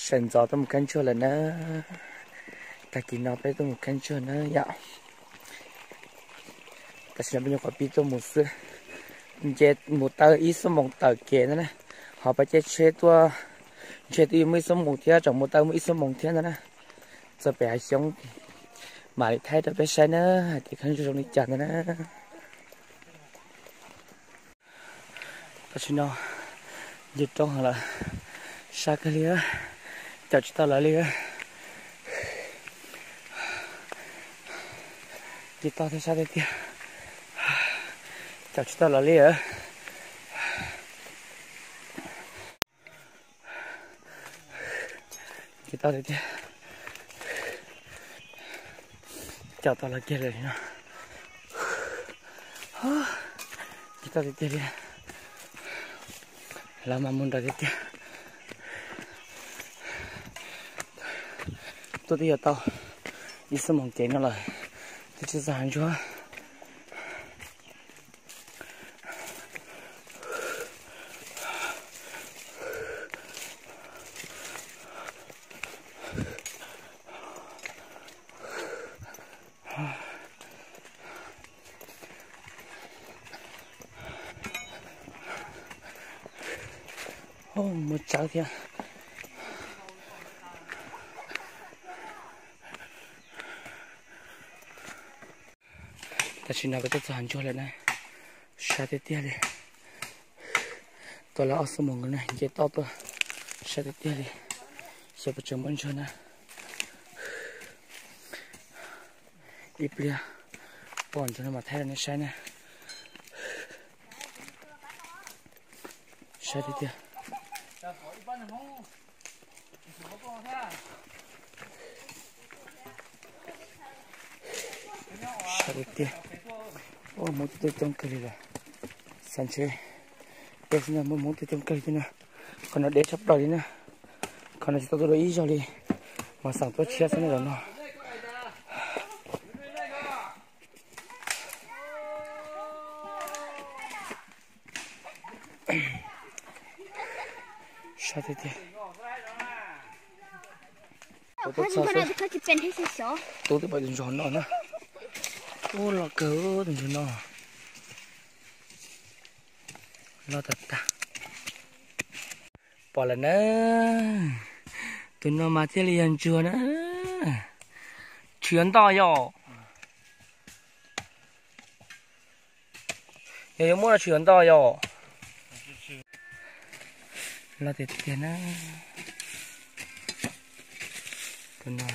Sawv ntxov tuaj mus khab ntsuag lawm na. Tag kis no peb tuaj mus khab ntsuag na yom. Tam sim no peb nyuam qhuav pib tuaj mus xwb. Nce mus taw ib xuab moos tawm kev ntag na. Ho pab caij tsheb tuaj ntshe twb yuav muaj ib xuab moos thiab, tseem mus taw muaj ib xuab moos thiab ntag na. Txog pem hav xyoob mam li thaij rau peb saib na hais tias khab ntsuag zoo li cas ntag na. Tam sim no nce roob heev lawm, sab kawg li, caum tsis tau lawv li. Nce toj thiab sab tiag tiag, caum tsis tau lawv li. Nce toj tiag tiag, caum tau lawv kiag lawm no. Nce toj tiag tiag li, lawv mas mus nrawm tiag tiag. Tuaj twb yuav tau ib xuab moos kev no lawm, twb tsis txog hav ntsuag. Muaj tsawb thiab. Tam sim no peb tuaj txog hav ntsuag lawm na, sab tiag tiag li. Tuaj lawm ob xuab moos na, nce toj tuaj, sab tiag tiag li. Xyov puas tseem muaj ntsuag na. Ib pliag pom ntsuag no mas thaij rau nej saib na. Sab tiag tiag. Sab tiag tiag. Ua, hmoov tuaj coob kawg li lawm. Xav ntshe peb xwb na, muaj hmoov tuaj coob kawg li thiab na. Qhov no deb tshaj plaws li na. Qhov no tsis tau tuaj dua ib zaug li, mas xav tuaj tshiab xwb na zaum no. Sab tiag tiag. Kuv tuaj txog xwb, tub twb pom tus ntsuag no na. Ub, loj kawg tus ntsuag no. Loj tag tag. Pom lawm na. Tus no mas thiaj li yog ntsuag na. Tshwm yuav ntoj yom. Yog yuav muab no tshwm yuav ntoj yom. Loj tiag tiag na. Tus no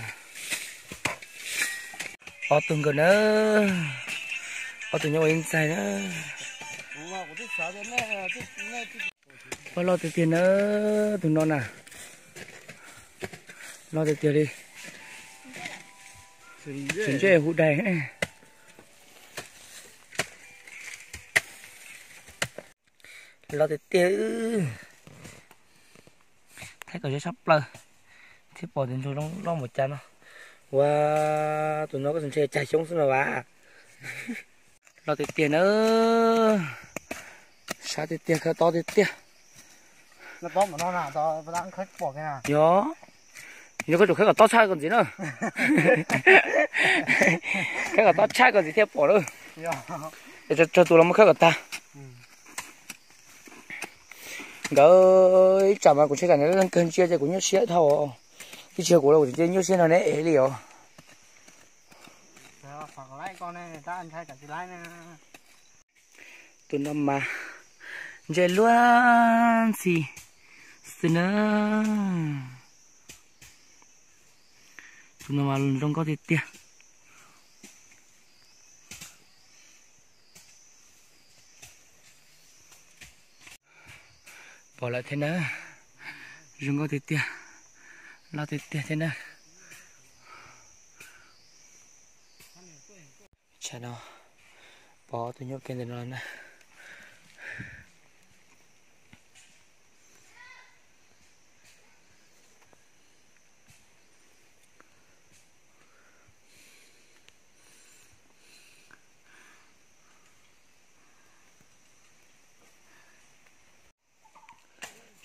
ob tug nkawd na. Ob tug nyob ua ib ntxaig na. Ua, loj tiag tiag na, tus no na. Loj tiag tiag li. Tsis ntsej hu dais. Loj tiag tiag. Thaij kom zoo tshaj plaws thiaj pom tus ntsuag loj npaum cas no. Ua, tus no koj txawm ntshe cag xyoob xwb no vas. Loj tiag tiag na. Sab tiag tiag, khawb tob tiag tiag. Yog, yog koj tsum khawb kom tob tshaj koj ntxiv na. Khawb kom tob tshaj koj ntxiv thiaj pom na. Tsawg tus los muab khawb kom tag. Nkawd ib tsam mas kuv ntshai tsam nws leej kawg ntsia ces kuv nyuaj siab dhau. Twb tsis yog kuv los kuv tseem cia nyuaj siab nrog neb ev li os. Tus no mas ntsej luag ntxhi xwb na. Tus no mas zoo nkauj tiag tiag. Pom lawm thiab na, zoo nkauj tiag tiag, loj tiag tiag thiab na. Tsam no pom tus nyuj kiag ntawm no na.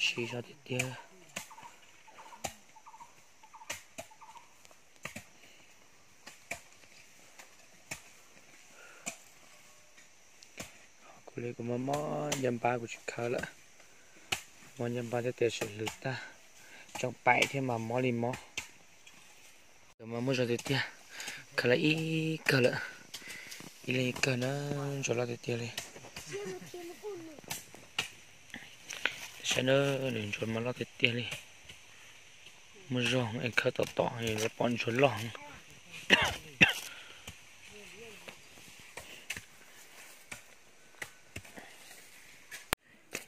Siv zog tiag tiag. Li kuv mob mob nco npab kuv tsis khaws lawm. Mob nco npab thiab tias sawv hlwv tag, tsoom paim thiab mas mob li mob. Cov mas muaj zog tiag tiag, khaws lawm ib kawg lawm, ib leeg ib kawg na, ntsuag loj tiag tiag li. Saib na, nws ntsuag mas loj tiag tiag li. Muaj zog es khaws tom tom yuav pom ntsuag loj.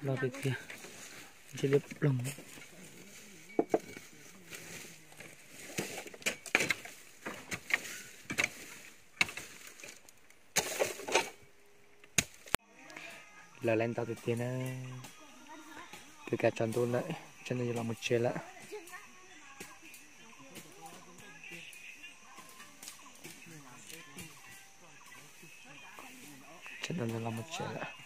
Loj tiag tiag, ntsej liab ploog. Lawv lawv ntau tiag tiag na. Twb kav tsaus ntuj lawm, tsam no yuav los mus tsev lawm. Tsam no yuav los mus tsev lawm.